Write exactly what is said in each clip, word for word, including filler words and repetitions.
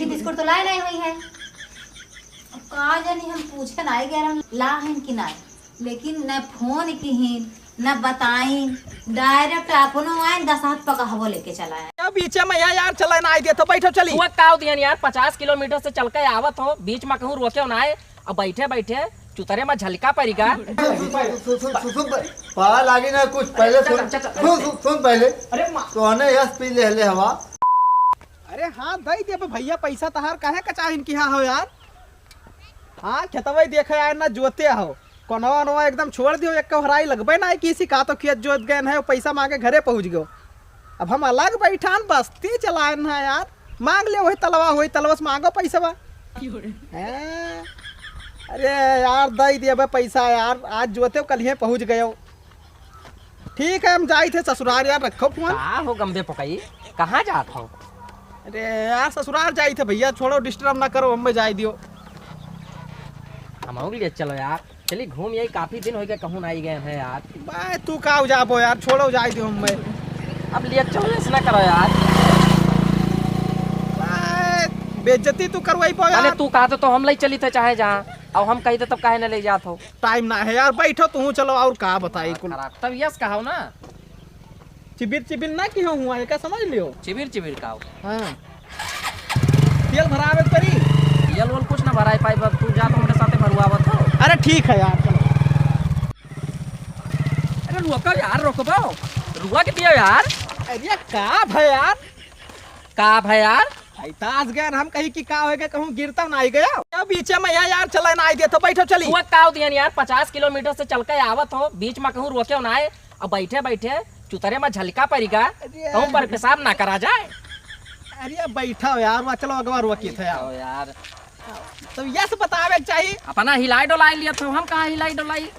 बिस्कुट तो लाए नहीं हुई है। अब का जानी, हम पूछे ना गए रहन, ला हन कि ना, लेकिन न फोन किहिन, न बताइन, direct अपनो आइन, दस हाथ पकहबो लेके चला आए। अब बीचे में या यार चला ना आए देत हो, बैठो चली। हुआ का दिहन यार, पचास किलोमीटर से चल के आवत हो, बीच में कहूँ रोके ना आए, अब बैठे बैठे चुतरे में झलका परिगा। सुन, सुन, सुन, सुन, सुन, सुन, पा लागी ना कुछ, पहले सुन, चल, चल, चल, सुन, चल। सुन, सुन पहले। अरे माँ। तोहने यस पी ले, ले हवा। अरे हाँ, दई देबे भैया, पैसा तहार काहे कचाहिन किहा हो यार? हाँ, खेतवा ही देखे आए ना, जोते हो। कोनवा ओनवा एकदम छोड़ दियो, एक हराई लगबे ना है, किसी का तो खेत जोत गए है, पैसा मांगे घरे पहुँच गयो। अब हम अलग बैठान बस्ती चलाए ना यार, मांग ले वही तलवा, वही तलवा से मांगो पैसा बा। हैं? अरे यार, दई देबे पैसा यार, आज जोते कल ही पहुँच गयो। ठीक है, हम जाई थे ससुराल यार, रखो फोन। का हो गंबे पकई, कहाँ जात हो? अरे यार, ससुराल जाई थे भैया, छोड़ो, disturb ना करो, हमें जाए दियो। हमहू के लिए चलो यार, चली घूम, यही काफी दिन हो गए, कहूँ नहीं गए हैं यार। बे, तू का जाबो यार, छोड़ो, जाए दियो हमें। अब लिए चलो, ऐसा ना करो यार। बे, बेइज्जती तू करवाई पो अरे यार। तू कहा तो, तो हम ले चली थे चाहे जहाँ, और हम कही थे तब काहे न ले जात हो? Time ना है यार, बैठो तू, चलो और का बताई कुल। खराब। तब यस कहो ना। चिबिर चिबिर ना किहो हुआ है, का समझ लियो? चिबिर चिबिर का हो? हाँ। तेल भरावे के परी? तेल वोल कुछ ना भराए पाई, बस तू जा तो हमरे साथे भरवावत हो। अरे ठीक है यार, चलो। अरे रुको यार, रुकबो। रुआ के दियो यार। अरे का भय यार? का भय यार? आई तास गए, हम कही कि का होएगा, कहूँ गिरता ना आई गया। अब बीचे में या यार चला ना आई दे तो बैठो चली। हुआ का दिहन यार, पचास किलोमीटर से चल के आवत हो, बीच में कहूँ रोके ना आए, अब बैठे बैठे चुतरे में झलका परिगा, अरे कहूँ पर पेशाब ना करा जाए। अरे बैठो यार, वह चलो अगवा रोके थे यार। यार। तो यस बतावे के चाही। अपना हिलाई डोलाई लिया तो हम कहाँ हिलाई डोलाई?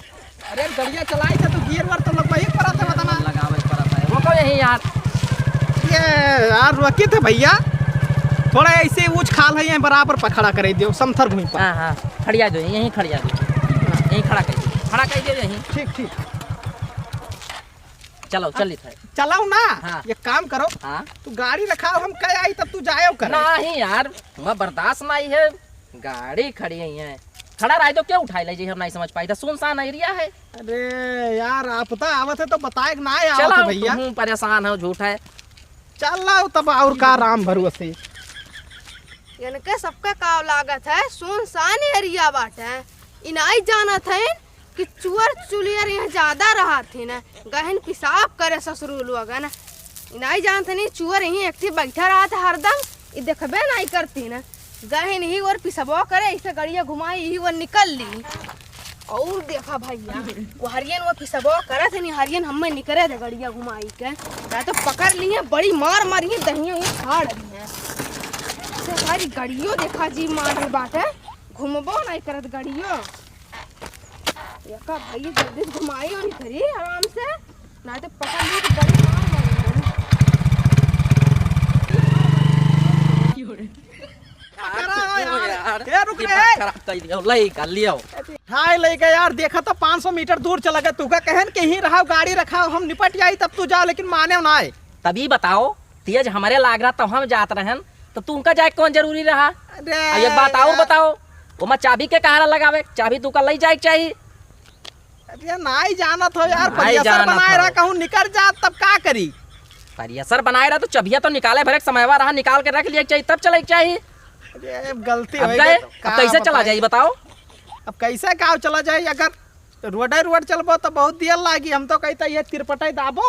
अरे गड़िया चलाई थे तो गियर वर तो लगवाई परत है, बता ना। लगावे परत है। वो तो यही यार। ये यार, रोकी थे भैया, थोड़ा ऐसे ऊंच खाल है, यहीं बराबर पर खड़ा करे दियो, समथर भूमि पर। हाँ, हाँ, खड़िया दो, यहीं खड़िया दो, यहीं खड़ा कर दो, खड़ा कर दियो यहीं। ठीक, ठीक। चलो, चली थे। चलाओ ना। हाँ। एक काम करो। हाँ। तू गाड़ी रखाओ, हम कह आई तब तू जायो कर। नहीं यार, मैं बर्दाश्त नहीं है। गाड़ी खड़ी ही है, खड़ा रह तो क्या उठाई ले जी, हम नहीं समझ पाई था, सुनसान एरिया है। अरे यार, आपदा आवत है तो बताए के ना आवत है चलो, भैया। तुम परेशान हो, झूठ है। चलाओ तब और का राम भरोसे। इनके सबके का लागत है, सुनसान एरिया बाटे, इनाई जानत है कि चुअर चुलियर यहाँ ज्यादा रहत ही न, गहिन पेशाब करे ससुरू लोगन। ई नाई जानत हनी, चुअर यहीं एक ठे बैठा रहत हरदम, ई देखबे नाई करती न। गहिन ही ओर पेशाबो करे, इसे गड़िया घुमाई, यही ओर निकल ली। और देखा भैया, वो हरियन वो पेशाबो करत हनी, हरियन हमें निकरे दे गड़िया घुमाई के, ना तो पकड़ ली है, बड़ी मार मारी है, दहिया ये फाड़ दी है। तो सारी गड़ियो देखा जी मार बाटे, घुमबो नाई करत गड़ियो। एका भई जल्दी से घुमाई और इधर ही आराम से, ना तो पकड़ ली तो बड़ी मार मारेंगे। पकड़ा हो यार। यार, ए, रुक रे। दिमाग खराब कर दियो, लइका लियो। हाय लइका यार, देखा तो पाँच सौ मीटर दूर चला गया। तू का कहन के ही रहा, गाड़ी रखा, हम निपट जाई तब तू जाओ, लेकिन माने ना आए। तभी बताओ, तेज हमरे लाग रहा तो हम जात रहन, तो तू उनका जाए कौन जरूरी रहा? अरे अब एक बात और यार। बताओ, ओमा चाबी के कहारा लगावे? चाबी तू का लई जाए के चाही। अरे नाई जानत हो यार, नाई परिसर जानत बनाए हो। रहा, कहूँ निकल जात तब का करी? परिसर बनाए रहा तो चबिया तो निकाले भरे के समयवा रहा, निकाल के रख लिए के चाही, तब चले के चाही। अरे गलती अब हो गए, गई तो अब का कैसे चला बताई? जाई बताओ? अब कैसे का चला जाई? अगर रोडे रोड चलबो तो बहुत देर लागी। हम तो कहता ये तिरपटाई दाबो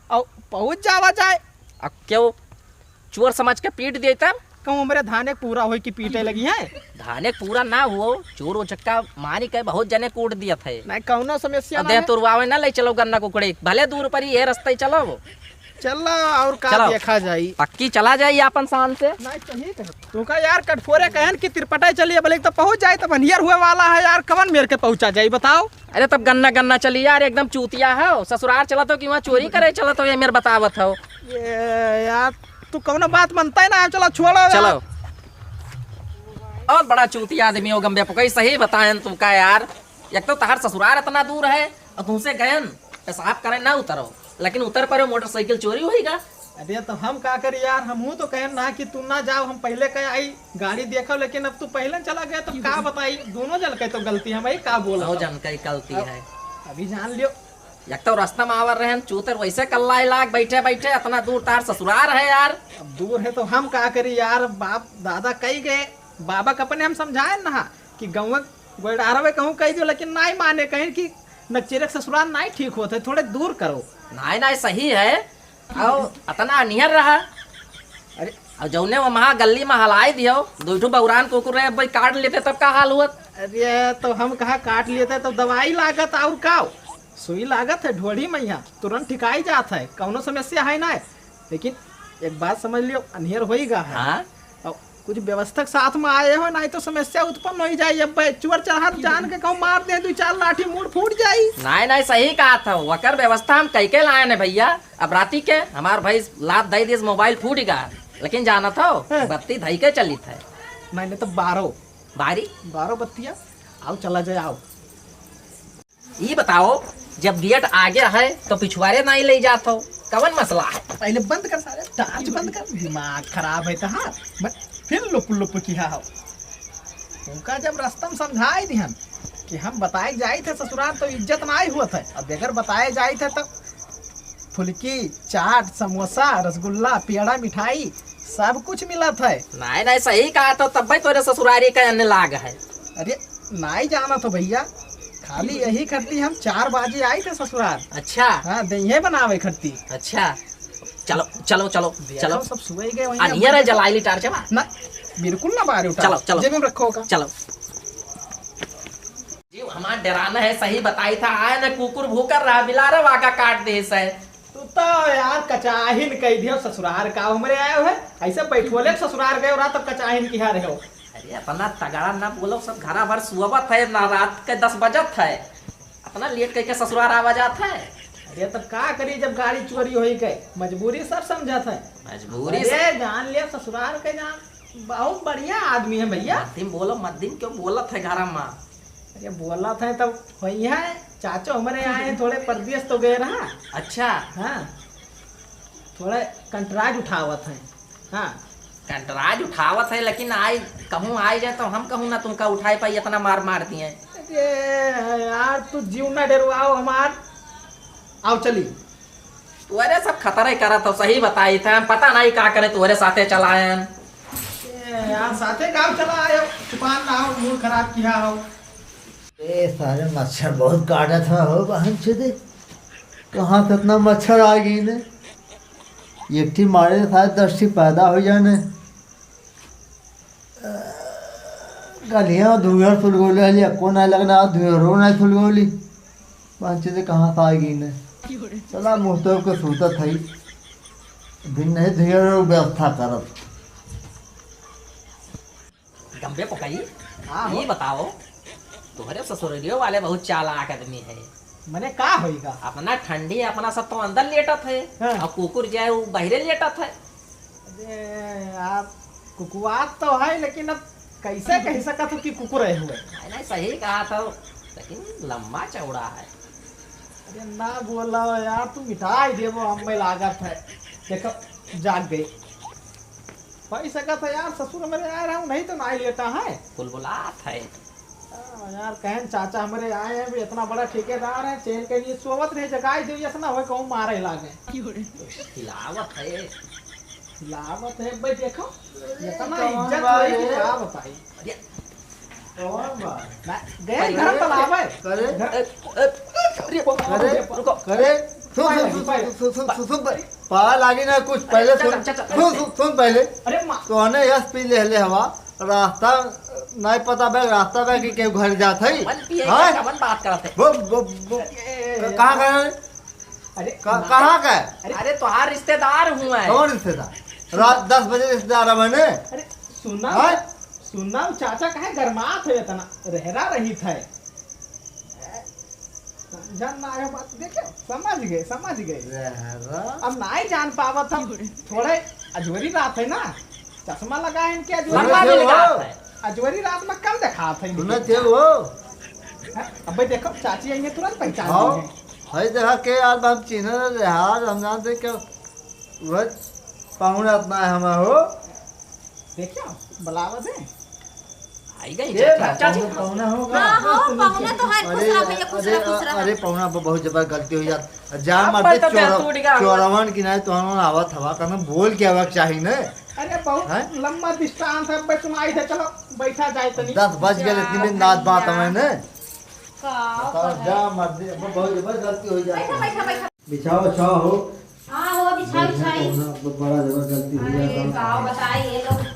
और पहुँच जावा जाए। अब क्यों चोर समझ के पीट दिए तब? कहूँ हमरे धाने के पूरा होई कि पीटे लगी है? धाने के पूरा ना हुओ, चोर उचक्का मारी के बहुत जने कूट दिए थे। नहीं, कौनो समस्या अब ना देह है। तुरवावे ना ले चलो गन्ना कुकड़ी, भले दूर पर ही ये रास्ता ही चलो। चलो, और का चलो। देखा जाई। पक्की चला जाई आपन शान से। नहीं, सही कहे। तू का यार कटफोरे कहन कि तिरपटाई चलिए, भले तो पहुँच जाए, तब अनियर हुए वाला है यार, कवन मेर के पहुँचा जाई बताओ? अरे तब गन्ना गन्ना चली यार, एकदम चूतिया हो, ससुराल चलत हो कि वहाँ चोरी करे चलत हो, ये मेर बतावत हो। ये यार, तू कौनो बात मनता ही ना है, चलो छोड़ो यार। चलो। और बड़ा चूतिया आदमी हो गंबे पकई, सही बताएन तू का यार, एक तो तहार ससुराल इतना दूर है और तुमसे गयन पेशाब करे ना उतरो, लेकिन उतर पड़े मोटरसाइकिल चोरी होईगा। अरे तो हम का करी यार, हमहू तो कहेन ना कि तू ना जाओ, हम पहिले कहे आई गाड़ी देखो, लेकिन अब तू पहिले चला गया तो का बताई, दोनों जन के तो गलती, हम ही का बोला दो था। जन के गलती अब है। अभी जान लियो। एक तो रास्ता में आवर रहन, चूतर वैसे कल्लाई लाग बैठे बैठे, इतना दूर तार ससुरार है यार। अब दूर है तो हम का करी यार, बाप दादा कही गए, बाबा के अपने हम समझाए ना कि गौवा गोइडारवे कहूँ कह दियो, लेकिन नाई माने, कहेन कि नकचेरे के ससुरार नाई ठीक होत है, थोड़े दूर करो। नाई, नाई, सही है। और अतना अनियर रहा। अरे। और जौने वो महा गल्ली में हलाई दियो, दो ठो बौरान कुकुर रहे, भाई काट लेते तब का हाल हुआ? अरे तो हम कहा काट लेते तो दवाई लागत और का? सुई लागत है ढोढ़ी में, यहाँ तुरंत ठिकाई जात है, कौनो समस्या है ना। लेकिन एक बात समझ लियो, अनियर होई गा है। हाँ? और कुछ व्यवस्था के साथ में आए हो, नाई तो समस्या उत्पन्न होई जाई। अब चुअर चढ़ात जान के कहूँ मार दे, दो चार लाठी मूड़ फूट जाई। नाई, नाई, सही कहा था, वकर व्यवस्था हम कई के लाए ने भैया। अब राती के हमार भाई लात दई दिस, मोबाइल फूट गा, लेकिन जानत हो, हाँ। बत्ती धई के चलित है। नाई, नाई तो बारो। बारी? बारो बत्तिया। आओ, चला जाए, आओ। ई बताओ, जब गेट आगे है तो पिछुआरे नाई ले जात हो, कवन मसला है? पहले बंद कर सारे, टार्च बंद कर, दिमाग खराब है तहार। मैं फिर लुप लुप किहा हो। उनका जब रास्ता में समझाई दिहन कि हम बताए जाई थे ससुराल तो इज्जत नाई हुआ था, अब बगैर बताए जाई थे तो फुलकी, चाट, समोसा, रसगुल्ला, पेड़ा, मिठाई, सब कुछ मिलत है। नाई, नाई, सही कहा तो तब भाई तोरे ससुरारी का अन्य लाग है। अरे, नाई जाना तो भैया, खाली यही खरती हम चार बाजी आई थे ससुरार। अच्छा। हाँ, दहिये बनावे खरती। अच्छा, चलो, चलो, चलो, देखो, चलो। सब सुबह ही गए वहीं। अनियर है, जलाई ली टार्च बा। ना, बिल्कुल ना बारे उतार। चलो, चलो। जेब में रखो का। चलो। जी, हमार डराना है, सही बताई था, आए न कुकुर भूकर रहा, बिलारे वागा काट दे से। तू तो यार कचाहिन कह दियो ससुरार का हमरे आए हो, ऐसे बैठोले ससुरार गए रहा तो कचाहिन किहा रहे हो। अरे, इतना तगड़ा ना बोलो, सब घरा भर सुअबत है ना, रात के दस बजत है, इतना लेट कह के ससुरार आवा जात है। अरे, तब का करी, जब गाड़ी चोरी होई गए, मजबूरी सब समझत है। मजबूरी अरे, सब जान लिया ससुरार के जान, बहुत बढ़िया आदमी है भैया। मद्दिम बोलो, मद्दिम क्यों बोलत है घरा में? अरे बोलत है तब वही है, चाचो हमरे आए हैं, थोड़े परदेस तो गए रहा। अच्छा। हाँ, थोड़े कंटराज उठावत हैं। हाँ। कंटराज उठावत है, लेकिन आई, कहूँ आई जाए तो हम कहूँ ना तुमका उठाए पाई, इतना मार मार दिए। अरे यार, तू जीव ना डरवाओ हमार। आओ चली। तोरे सब खतरे करत हो, सही बताई थे, हम पता नहीं का करे तोरे साथे चलायन। ए, यार, साथे का चला आयो, चुपान ना हो, मूड खराब किया हो। ए, सारे मच्छर बहुत काटत है हो, बहन चोदे। कहाँ से इतना मच्छर आ गई ने? एक ठी मारे शायद दस ठी पैदा हो जाने। गलियां धुएर सुलगौले हली, एको नाहीं लगना, धुएरो नाहीं सुलगौली। बांचे से कहाँ से आ गई ने? चला, मुँह तो के सूतत हई। दिन नहीं धुएरो व्यवस्था करब। गंबे पकई, हाँ हो। ये बताओ, तोहरे ससुरलियो वाले बहुत चालाक आदमी है। मने का होइगा? अपना ठंडी, अपना सब तो अंदर लेटत है, हाँ। और कुकुर जाए, वो बहरे लेटत है। अरे यार, कुकुआत तो है, लेकिन अब कैसे कह सकत हो कि कुकुर है हुए? नहीं, नहीं, सही कहा था, लेकिन लंबा चौड़ा है। अरे ना बोला यार, तू मिटाई देबो, हमें लागत है। देखो, जाग गए। हो सकत है यार, ससुर मेरे आए रहा हूँ, नहीं तो ना ही लेता है। बुलबुलात है। हाँ, यार, कहन चाचा हमरे आए हैं, भी इतना बड़ा ठेकेदार है, चैन के लिए सोवत रहे, जगाई दे, ऐसा ना होए कहूँ मारे लागे। हिलावत है। हिलावत है, भाई, देखो, अरे, इतना कौन इज्जत बा होई कि ये? का बताई? अरे, कौन बा? ना, गए अरे, घर पर आवे। अरे, घर ए, ए, अरे, अरे, रुको। अरे, सुन, सुन, सुन, पाए लागी, सुन, सुन, पाए लागी। सुन, सुन, सुन, सुन, पहले अरे, सुन, चाचा, चाचा, सुन, अरे, सुन, सुन, पहले। अरे, माँ। तो हने यस पी ले, ले हवा। रास्ता नाहीं पता बे, रास्ता बे कि केहू घर जात है? मन पिए हाँ? का, मन बात करत है। वो, वो, वो, ए, ए, ए, कहाँ का है? अरे, का, ना। कहाँ का है? अरे, अरे, तोहार रिश्तेदार हुआ है। कौन रिश्तेदार? रात दस बजे रिश्तेदार है मैंने। अरे, सुना, हाँ? सुना, वो चाचा काहे गरमात है इतना? रहरा रही था। जान ना आयो बात, देखो, समझ गए, समझ गए। जहरा। अब नाहीं जान पावत हम, थोड़े अजवरी रात है ना, चश्मा लगा है इनके, अजवरी लगा रात भी हो। लगात है। अजवरी रात में कम देखात है इनके। सुनत है वो। हाँ, अब भाई देखो, चाची आई है, तुरंत पहचान हाँ। ली है। भाई देखा के यार, हम चिन्ह रहे यार, हम जानते क्या। वह पाहुना अपना है हमार हो। देखियो, बुलावत है। आई गई ए, चाचा। पाहुना, पाहुना होगा। हाँ, हो, पाहुना तो है, खुश अरे, रहा भैया, खुश अरे, रहा, खुश रहा। अरे, पाहुना, अब बहुत जबर गलती हो जात। जा अब मत दे, तो क्या चोर-, टूट गया? चोरवन की नहीं तो हम आवत हवा, कहना बोल के आवा के चाही न। अरे, बहुत हैं? लंबा distance है, अब सुनाई दे, चलो, बैठा जाए तनी। दस बज गए, इतनी में नाच बात हमें न। का बताओ, करे? जा मत दे, अब बहुत जबर गलती हो जात। बैठा, बैठा, बैठा। बिछाओ, बिछाओ हो। हाँ हो, बिछाओ, बढ़िया बिछाई। पहुना, ब-, बड़ा जबर गलती हो अरे, जाता। का बताई, ये लोग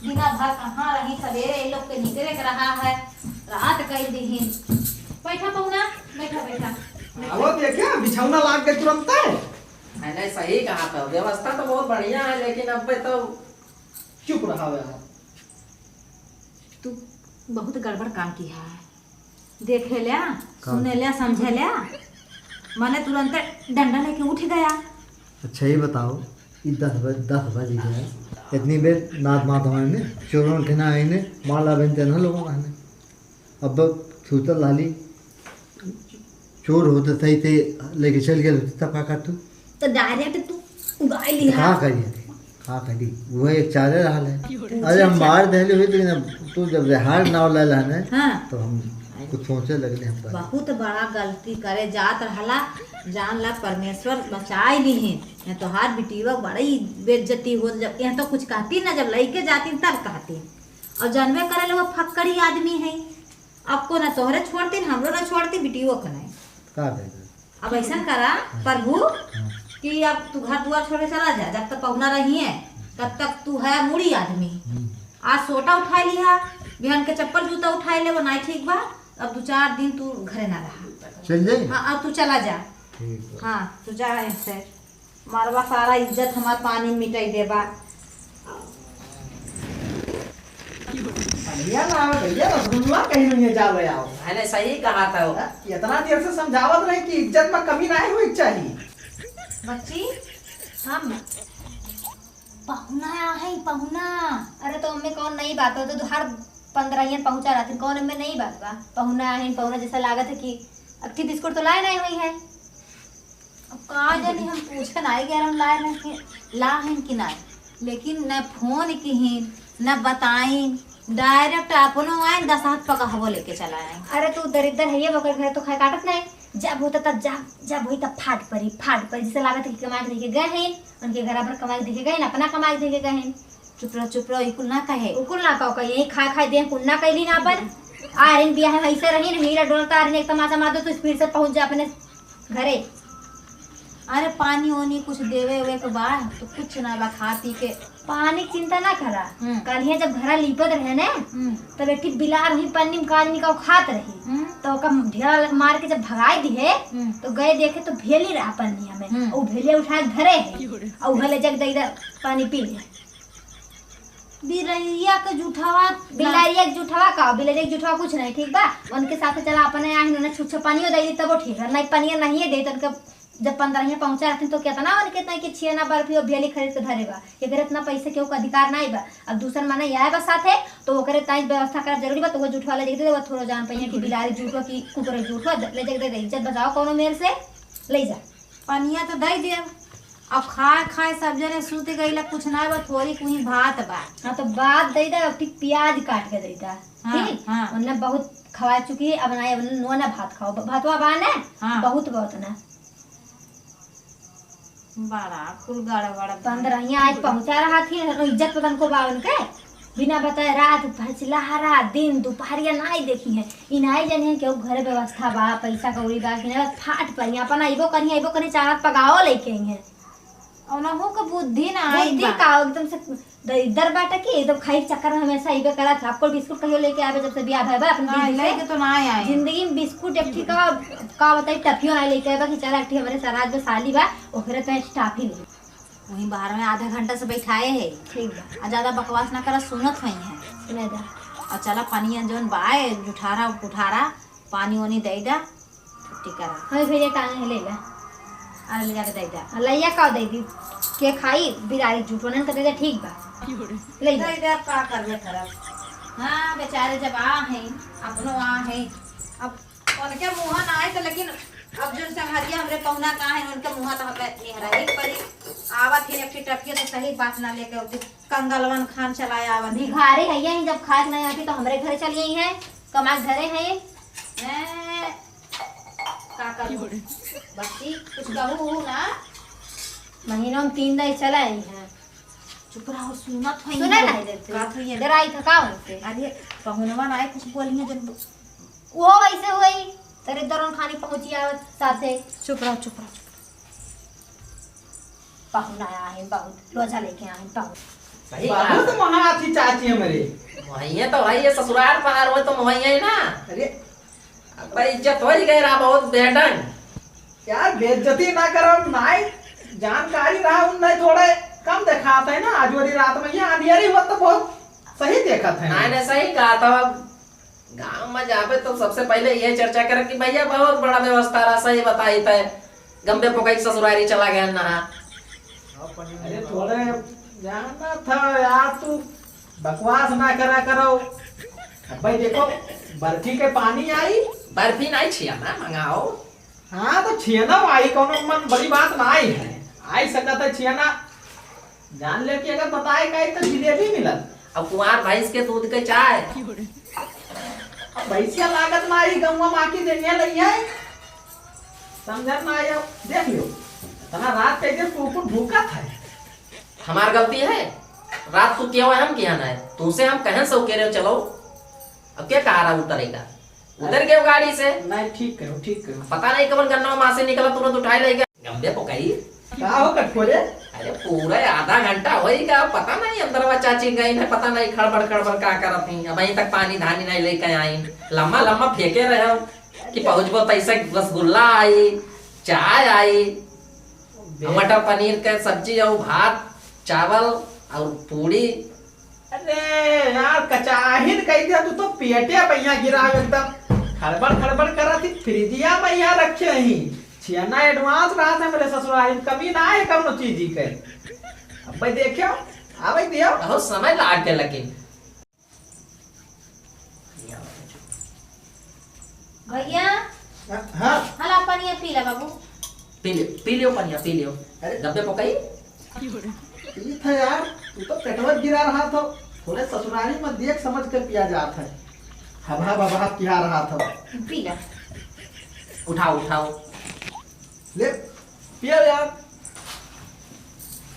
दिना भर कहाँ रही, सवेरे ये लोग के निकले के रहा है, रात कई दिहिन। बैठा पहुना, बैठा, बैठा, बैठा। आओ, देखा, बिछौना लाग गए तुरंत। नहीं, नहीं, सही कहा था, व्यवस्था तो बहुत बढ़िया है, लेकिन अब तो चुप रहा यार। तू बहुत गड़बड़ काम किहा है। देखे ल्या, का? सुने ल्या, समझे ल्या, मने तुरंते डंडा लेके उठ गया। अच्छा, ये बताओ, ये दस बज, दस बज गया है, इतनी बेर नाद मात हमारे ने, चोरन के ना आईने, माला बेनते ना लोगों का ने। अब सूतल लाली, चोर होते सही से लेके चल गए होते, तब का करतू? तो direct तू उगाई तो लिहा। का करिए? का करी? वो एक चारे रहल है। पूछे अरे, हम चाहे। मार देले हुई, लेकिन अब तू जब व्यवहार नाव ले लेने, हाँ। तो हम कुछ सोचे लगले हम पर। बहुत बड़ा गलती करे जात रहला, जान ला परमेश्वर बचाई ली है। ये तोहार बिटिया बड़ी बेइज्जती हो, जब यहाँ तो कुछ कहती ना, जब लइके जाती तब कहती। और जानबे करे लो, वो फक्कड़ी आदमी है। आपको ना तोहरे छोड़ती, ना हमरो ना छोड़ती, बिटियो के नहीं। का कहे? अब ऐसन करा, हाँ। प्रभु, हाँ। कि अब तू घर दुआर छोड़ के चला जा, जब तक पहुना रही है, तब तक तू है मूड़ी आदमी। हम्म। आज सोटा उठाई लिहा, बिहान के चप्पल जूता उठाई ले, वो नहीं ठीक बा। अब दो चार दिन तू घरे ना रहा। चल जाई? हाँ, अब तू चला जा। ठीक बा। हाँ, तू जा ऐसे। मरवा सारा इज्जत हमार पानी मिटाई देबा। भैया ना आवे, भैया रसगुल्ला कहीं नहीं जावे आओ। मैंने सही कहा था वो। इतना देर से समझावत रहे कि इज्जत में कमी ना होई चाहिए। बच्ची, हम पहुना है, पहुना। अरे तो मम्मी कौन नई बात हो, तो हर पंद्रह पहुँचा रहती, कौन में नई बात बा? पहुना है, पहुना जैसा लागत है कि अक्ठी बिस्कुट तो लाए नहीं हुई है। अब का जानी, हम पूछे ना आई गए, हम लाए नहीं, ला हैं कि नहीं, लेकिन न फोन किहिन, न बताइन, direct अपनो आइन, दस हाथ पकहबो लेके चला आइन। अरे तू दरिद्र है, ये बकर घर तो खाए काटत नहीं, जब होता तब जा, जब होई तब फाट परी, फाट परी, जिसे लागत है कि कमाए के देखे गए हैं, उनके घर पर कमाए के देखे गए हैं, अपना कमाए के देखे गए हैं। चुप रहो, चुप रहो, ई कुल ना कहे। उ कुल ना कहो, कहे, यही खाए खाए देह कुल ना कैली ना अपन। आ रही बियाह में ऐसे रही ना, हीरा डोलता आ रही, एक तमाचा मार दो तो speed से पहुँच जा अपने घरे। अरे पानी ओनी कुछ देवे ओवे के बा, तो कुछ ना बा, खा पी के। पानी के चिंता ना करा। हम्म। काल्हिया जब घरा लीपत रहे ने, हम्म। तब एक ठे बिलार हुई पन्नी में काज निकाल खात रही। हम्म। तो ओका ढेला मार के जब भगाई दिहे, हम्म। तो गए देखे तो भेली रहा पन्निया में। हम्म। और भेलिया उठा के धरे है। और उहे ले जाके दे दे, पानी पी ले। बिलरिया के जूठवा ना। बिलरिया के जूठवा का? बिलरिया के जूठवा कुछ नहीं, ठीक बा? उनके साथे चला, अपने यहाँ उन्हें छुच्छे पानियो दे दी, तबो ठीक है। नहीं, पनिया नहीं है दे, तो उनके जब पंद्रहिया पहुँचा रहथिन, तो कितना उनके इतना कि छियना बर्फी और भेली खरीद के धरे बा। एकरे इतना पैसे के ओकर अधिकार नहीं बा। अब दूसर माने आए बा साथे, तो ओकरे ताई व्यवस्था करब जरूरी बा, तो वो जूठवा ले जाके दे दे, वो थोड़ा जान पाइए कि बिलारी जूठवा कि कुकुर जूठवा, ले जाके दे दे, इज्जत बचाओ कौनो मेर से, ले जा। पनिया तो दे देब। अब खाए खाए सब जने सूत गईला, कुछ ना बा, थोड़ी कुही भात बा। हाँ, तो भात दे दे, और फिर प्याज काट के दे दे। हाँ, ठीक? हाँ। उन्हें बहुत खवा चुकी है, अब ना, अब नोना भात खाओ, भ-, भातवा बा ना? हाँ। बहुत, बहुत ना। बड़ा कुल गड़बड़ बा। पंद्रहिया आज पहुँचा रहा थी, इज्जत पतन को बा उनके। बिना बताए रात भर चिल्लाहा रहा, दिन दुपहरिया नाई देखी है। ई नाई जाने हैं कि घरे व्यवस्था बा, पैसा कौड़ी बा कि ना, बस फाट परी, अपन अइबो करी, अइबो करी, चार हाथ पगाओ लेके आई हैं। उनहू के बुद्धि ना आई बुद्धि बा। का एकदम से दरिद्र बाटे कि एकदम खाई के चक्कर में हमेशा अइबे करत है। आपको बिस्कुट कहियो लेके आवे जब से बियाह भय बा अपन ना, दीदी से। लेके तो ना आए। जिंदगी में बिस्कुट एक ठे का, का बताई, टफियो ना लेके आवे कि चला एक ठे हमारे सराज में साली बा, ओकरे तो टॉफी ले। वहीं बाहर में आधा घंटा से बैठाए है। ठीक बा। आ ज्यादा बकवास ना करा, सुनत हुई है। सुने दा। और चला पानी जौन बाए, जुठारा उठारा, पानी ओनी दे दा, छुट्टी करा। हमें भेजे टांगे है, ले ला। अरे ले जाके दे दा। आ लइया का दे दी? के खाई? बिलारी जूठवनन के दे दे, ठीक बा। ले जा। दे दे, अब का करबे करब। हाँ, बेचारे जब आ हैं, अपनो आ हैं, अब उनके मुँह ना आए तो, लेकिन अब जो संघरिया हमरे पहुना का है, उनके मुँहा तो हमें निहरा ही पड़ी। आवत ही एक ठे टटिया तो सही बात ना लेके होती, कंगलवन खान चलाए आवत ही। भिखारी है यही, जब खाए के नहीं आती तो हमरे घरे चल गई है, कमा के घरे है। हैं, का करूँ? बच्ची, कुछ कहू हूँ ना। महीनों में तीन दाई चला आई है। चुप रहो, सुनत है सुना ये। नहीं देते। का तो ये डराई था का उनसे? अरे, पहुनवा ना आए, कुछ बोलिए जन। वो वैसे हुई, तेरे दरन खानी पहुंची आवत साथे। चुप रहो, चुप रहो, चुप रहो। पहुना आए हैं बहुत, लोझा लेके आए हैं बहुत। सही बात। बहुत महान थी चाची हमरे। वही है तो भाई, ये ससुराल पहाड़ हो तो वही है ना। अरे, अब भाई, इज्जत हो ही गए रहा बहुत बेढंग। यार, बेइज्जती ना करो, नाई जानकारी रहा उन, नहीं थोड़े कम देखात है ना। आज वाली रात में ये अंधियारी हुआ तो बहुत सही देखत है। नहीं, नहीं, सही कहा था। अब गाँव में जाबे तो सबसे पहले ये चर्चा करे कि भैया, बहुत बड़ा व्यवस्था रहा, सही बताई थे। गंबे पोकई के ससुरारी चला गया ना। अरे, थोड़े जाना था यार, तू बकवास ना करा करो। अब भाई देखो, बर्फी के पानी आई। बर्फी नहीं, छियाना मंगाओ। हाँ, तो छियाना आई, कोनो मन बड़ी बात ना आई है, आई सकत है छियाना। जान ले कि अगर बताए का तो जिलेबी मिलत। अब कुंवार भैंस के दूध के चाय। अब भैंसिया लागत ना आई, गौवा माँ की देनिया लई है। समझत ना आई, अब देख लियो, इतना रात के जे कुकुर भूकत है। हमार गलती है? रात तू किया हुआ, हम किया ना है? तुमसे हम कहें सो के रहे, चलो। अब क्या कहा रहा उतरेगा? उतर गए गाड़ी से। नहीं, ठीक करो, ठीक करो। पता नहीं कब गन्ना माँ से निकला, तुरंत उठाए ले गया। गंबे पोकई। का हो कटकोरे? अरे, पूरा आधा घंटा होई गया, पता नहीं अंदरवा चाची गई है, पता नहीं खड़बड़ खड़बड़ का करत ही। अब यहीं तक पानी धानी नहीं लेके आई, लम्मा लम्मा फेंके रहे हो कि पहुँचबो तैसे रसगुल्ला आई, चाय आई, बे- मटर पनीर के सब्जी और भात, चावल और पूड़ी। अरे यार, कचाहिन कह दिया तू तो, पेटे पहिया गिरा एकदम। खड़बड़ खड़बड़ करत ही, फ्रिजिया में यहाँ रखे ही। छियाना advance रहा था मेरे ससुराल में, कमी ना है कौनो चीज के। अब भाई देखियो, आवे दियो। बहुत समय लाग गया लेकिन। भैया, हाँ, हाँ। हला पनिया पी ला बाबू। पी ले, पी लियो पनिया, पी लियो। अरे। गब्बे पकई। पी था यार, तू तो पेटवा गिरा रहा था। थोड़े ससुरारी में देख समझ के पिया जात है। हबा हबा पिया रहा था। पी ला। उठाओ, उठाओ। ले, पिया यार।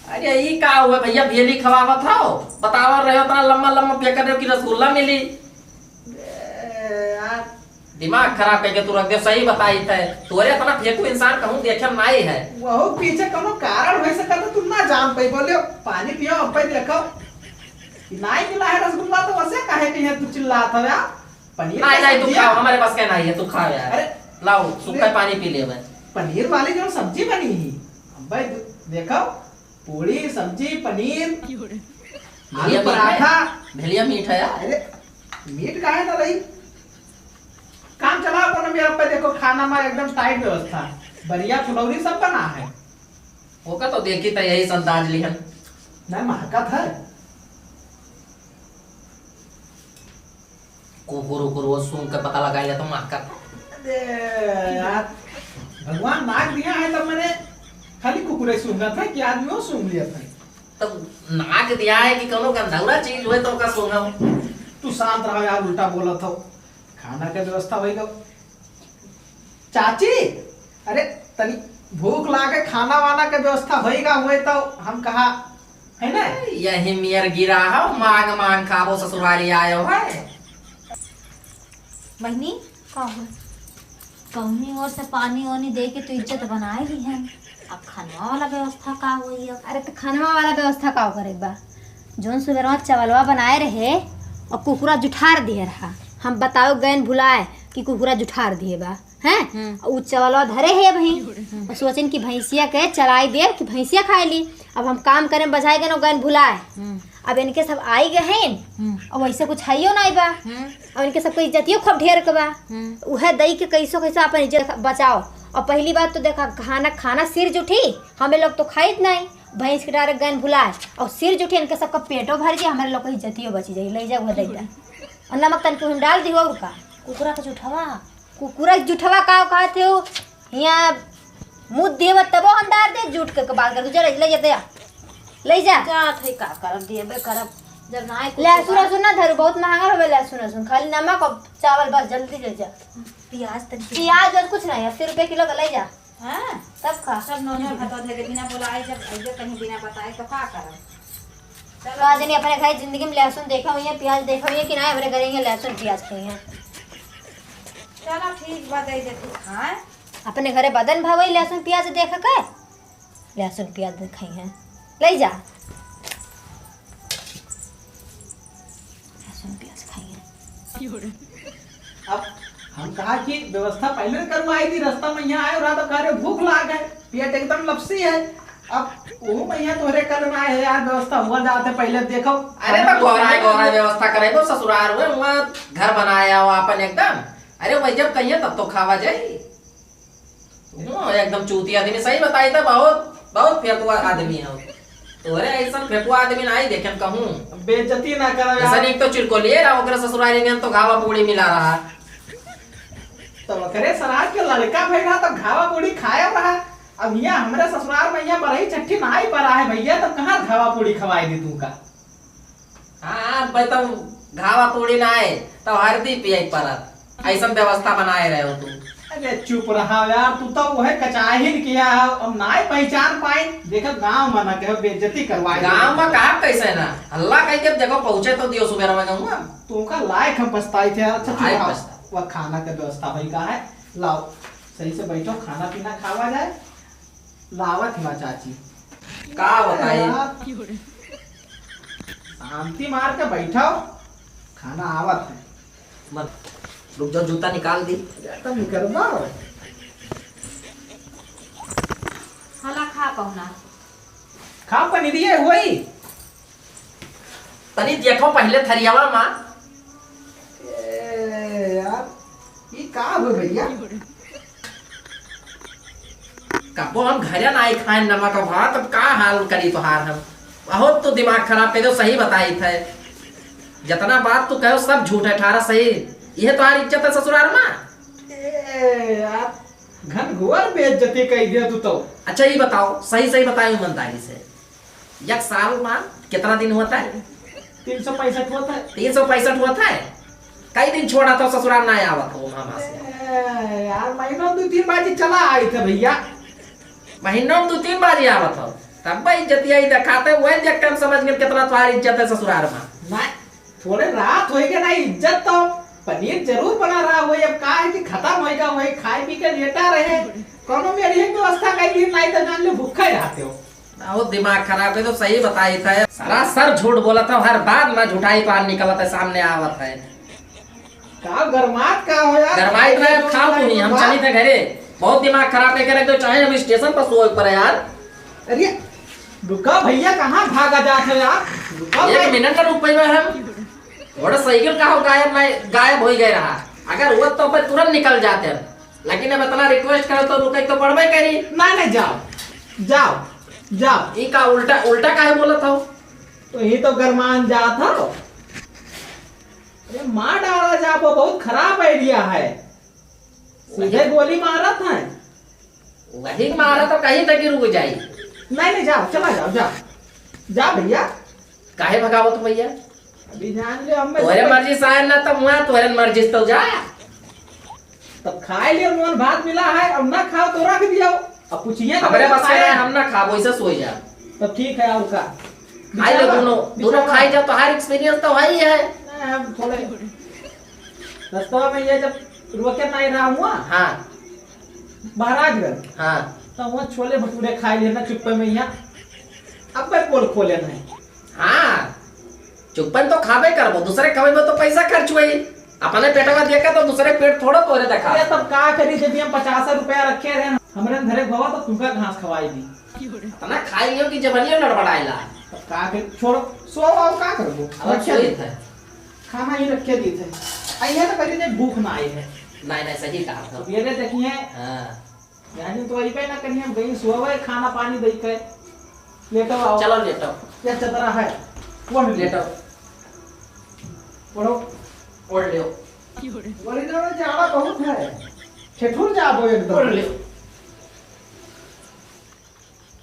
अरे, ई का हुआ भैया, भेली खवावत हो? बतावा रहे हो, इतना लम्मा लम्मा फेंक रहे हो कि रसगुल्ला मिली। ए, यार। दिमाग खराब करके तू रख दे, सही बताई थे। तोरे इतना फेंकू इंसान कहूँ देखे नाई है। वहू पीछे कोनो कारण हो सकता, तू ना जान पाई। बोले, पानी पियो, अब भाई देखो। नाई मिला है रसगुल्ला, तो वैसे काहे के यहाँ तू चिल्लात हवे? पनीर नहीं, का नहीं, तू सब्जी खाओ, है। हमारे पास का नहीं है, तू खाओ यार। अरे, लाओ, सूखा ले। पानी पी ले भाई। पनीर वाली जो सब्जी बनी ही, अब भाई दे-, देखो, पूड़ी, सब्जी, पनीर, आलू भेलिया मीठ है? पराठा। भेलिया मीठ है यार। अरे, मीठ काहे ना रही? काम चलाओ कोनो मेरा पे, देखो, खाना में एकदम tight व्यवस्था, बढ़िया फुलौरी सब बना है। ओका तो देखी त यही से अंदाज लिहन। नहीं, महकत है। कुकुर उकुर वो सूंघ के पता लगाई ले तो महकत। अरे यार, भगवान नाक दिया है तब मैंने खाली कुकुरे सूंघत है कि आदमियों सूंघ लिया था। तब नाक दिया है कि कोनो गंधौरा चीज होए तो ओका सूंघो। तू शांत रहो यार, उल्टा बोलत हो। खाना के व्यवस्था होई गो। चाची, अरे तनी भूख लागे, खाना वाना के व्यवस्था होई गा, होए तो हम कहा, है ना? यही मेर गिरा हो, मांग मांग खाबो, ससुरारी आयो है। बहिनी, का हो? कौनी ओर से पानी ओनी दे के तू इज्जत बनाए ली है। अब खनवा वाला व्यवस्था का होई अब? अरे, तो खनवा वाला व्यवस्था का करे बा? जोन सुबेरवा चवलवा बनाए रहे और कुकुरा जुठार दिए रहा। हम बताओ गैन भुलाए कि कुकुरा जुठार दिए बा, हैं? हम्म। और उ चवलवा धरे है अबही। हम्म। और सोचन कि भैंसिया के चलाई दे कि भैंसिया खाए ली। अब हम काम करे में बजाए गए, गैन भुलाए। हम्म। अब इनके सब आई गए हैं, हम्म। और वैसे कुछ हइयो नाई बा। हम्म। और इनके सबके इज्जतियो खूब ढेर के बा। हम्म। उहे दई के कैसो कैसो अपन इज्जत बचाओ। और पहली बात तो देखा, खाना, खाना सिर जुठी, हमें लोग तो खाइत नाई। भैंस के डायरेक्ट गैन भुलाए और सिर जुठी, इनके सबका पेटो भर जाए, हमारे लोग के इज्जतियो बची जाए, ले जाओ, उहे दई दा। और नमक तन के हम डाल दी, और का? कुकुरा के जुठवा। कुकुरा के जुठवा का कहते हो? हियाँ मुँह देबा तबो हम डार दे, जूठ के बात कर, तू चल, ले जा, दे आ। ले जा। जात है, का करब, देबे करब, जब ना आए कुछ लहसुन, बात। लहसुन ना धरू, बहुत महंगा होवे लहसुन, लहसुन, खाली नमक और चावल, बस, जल्दी ले जा। प्याज तनी। प्याज और कुछ नहीं, अस्सी रुपये किलो का ले जा। हाँ? तब का? सब नोने भात धरे बिना बोलाए, जब अइबे कहीं बिना बताए, तो का करब? चलो। का जनी अपने घर जिंदगी में लहसुन देखा हुई है, प्याज देखा हुई है कि ना, हमरे घरे यहाँ लहसुन प्याज खाई है। चलो, ठीक बा, दे दे तू खाए। अपने घरे बदन भवई लहसुन प्याज देख के, लहसुन प्याज खाई है, ले जा। लहसुन प्याज खाई है। अब हम कहा कि व्यवस्था पहले करवाई थी, रास्ता में यहाँ आए रहा तो कह रहे भूख लाग है, पेट एकदम लपसी है। अब वो मैया तोहरे करना है यार, व्यवस्था हुआ जाते पहले देखो। अरे तो गोरा है, गोरा है, व्यवस्था करे वो ससुरार हुए, वहाँ घर बनाया हो अपन एकदम। अरे वही जब कहिए तब तो खावा जाई। हम्म, एकदम चूतिया आदमी, सही बताई था, बहुत, बहुत फेकुआ आदमी है। तोहरे ऐसन फेकुआ आदमी नाई देखे कहूँ। बेइज्जती ना करो ऐसा यार। नहीं तो चिरकोलिए रहा, ओकरे ससुरारी में तो घावा पूड़ी मिला रहा। तो ओकरे सराज के लड़का भई रहा, तो घावा पूड़ी खाए रहा। अब यहाँ हमरे ससुरार में यहाँ बरही छठी नाई पड़ा है भैया, तो कहाँ घावा पूड़ी खवाई दी तू का? हाँ, भाई, तब घावा पूड़ी ना आए, तब हरदी पिए के पड़त। ऐसन व्यवस्था बनाए रहे हो तू। अरे चुप रहा यार, तू तो वह कचाहिन किया है, अब नाई पहचान पाए। देखो गाँव में ना कहो बेइज्जती करवाए। गाँव में कहा कैसे ना, हल्ला कह के देखो पहुँचे तो दियो सुबेरा में गंगा। तुमका लायक हम पछताई थे यार। अच्छा चुप लायक रहा। पछता। वह खाना के व्यवस्था होई का है, लाओ सही से बैठो, खाना पीना खावा जाए। लावत ही बा चाची। का बताई? यार, शांति मार के बैठो, खाना आवत है। मत, रुक जाओ, जूता निकाल दी। जूता निकलवा। हला खा पहुना। खा पनीरिये होई। तनी देखो पहिले थरियावा मा। ए यार, ई का हो भैया? कबो हम घरे नाई खाए नमक भात, अब का हाल करी तोहार हम? बहुत तो दिमाग खराब कर दो, सही बताई थे। जितना बात तू कहो सब झूठ है, ठारा सही। यह तोहार इज्जत है ससुरार मा? ए यार, घनघोर बेइज्जती कई दिया तू तो। अच्छा, ये बताओ, सही सही बताओ ईमानदारी से, एक साल मा कितना दिन होता है? तीन सौ पैंसठ होता है। तीन सौ पैंसठ होता है? कई दिन छोड़ा तो ससुराल ना आवत हो मामा से? ए, यार, महीनों दो तीन बाजी चला आई थे भैया। महीनों दो तीन बाजी आवत हो, तब भाई इज्जतिया ही दिखाते, वही देख के हम समझ गए कितना तुम्हारी इज्जत है ससुराल मा। ना, थोड़े रात होई के ना इज्जत तो पनीर जरूर बना रहा होई। अब का है कि खत्म होई का होई, खाए पी के लेटा रहे, कोनो मेरी एक व्यवस्था कई दिन नाई तो जान ले भूखा ही रहते हो। बहुत दिमाग खराब है, तो सही बताई था। सरासर झूठ बोलत हो, हर बात मा झूठाई तो निकलत है, सामने आवत है। का गरमात का हो यार? गरमाई तो है, खाओ तू नहीं, हम चली थे घरे। बहुत दिमाग खराब करके रख दो, चाहे हम स्टेशन पर सोए पर है यार। अरे रुका भैया, कहाँ भागा जात हो यार? रुका एक भाई। मिनट ना रुक पाई हम। थोड़ा साइकिल का हो गायब, मैं गायब हो ही गए रहा। अगर वो तो पे तुरंत निकल जाते हैं, लेकिन अब इतना रिक्वेस्ट करो तो रुके तो पड़बे करी। ना, ना, जाओ, जाओ, जाओ। ई का उल्टा, उल्टा काहे बोलत हो? तो ये तो गरमान जात हो। अरे मार डाला जा, वो बहुत खराब आइडिया है। सीधे अरे। गोली मारत है। वही मारा तो कहीं तक रुक जाई। नहीं, नहीं, जाओ, चला जाओ, जाओ। जाओ भैया। काहे भगावत भैया? अभी जान ले, हम तोरे मर्जी से आए ना, तब वहाँ तोरे मर्जी से तो जा। तब खाए लियो, नून भात मिला है, अब ना खाओ तो रख दियो। अब पूछिए तो हमरे बस खाए। हम ना खाबो, ऐसे सोई जा। तब ठीक है, और का? खाई लो बिछावा, दोनों, दोनों बिछावा। खाई जाओ, तो हर एक्सपीरियंस तो वही है। ना, हम थोड़े रस्तवा में ये जब रोके ना रहा हुआ, हाँ। महाराजगंज, हाँ। तो वहाँ छोले भटूरे खाए लिए ना चुप्पे में यहाँ। अब मैं पोल खोले नहीं। हाँ, चुप्पन तो खाबे करबो, दूसरे खवाई में तो पैसा खर्च हुई। अपने पेटवा देखा तो दूसरे पेट थोड़ा तोरे देखा। अरे तब का करी, जब हम पचास रुपया रखे रहे, हमरे घरे भवा तो तुमका घास खवाई दी। इतना खाई लियो कि जबनिया लड़बड़ाएला। तब का करी, छोड़ो, सो आओ, का करबो? अब रखे सोई दी। थे। खाना ही रखे दी थे। अइहे तो कभी नहीं भूख ना आई है। नहीं, नहीं, सही कहा था। अब ये रे देखिए। हाँ। यानी तो वही पे ना कहीं हम गई सोवे, खाना पानी दई के। लेटो आओ। चलो लेटो। या चदरा है। ओढ़ लेटो। ओढ़ो। ओढ़ लियो। वही ना जाड़ा बहुत है। ठेठुर जाबो एकदम। ओढ़ लियो।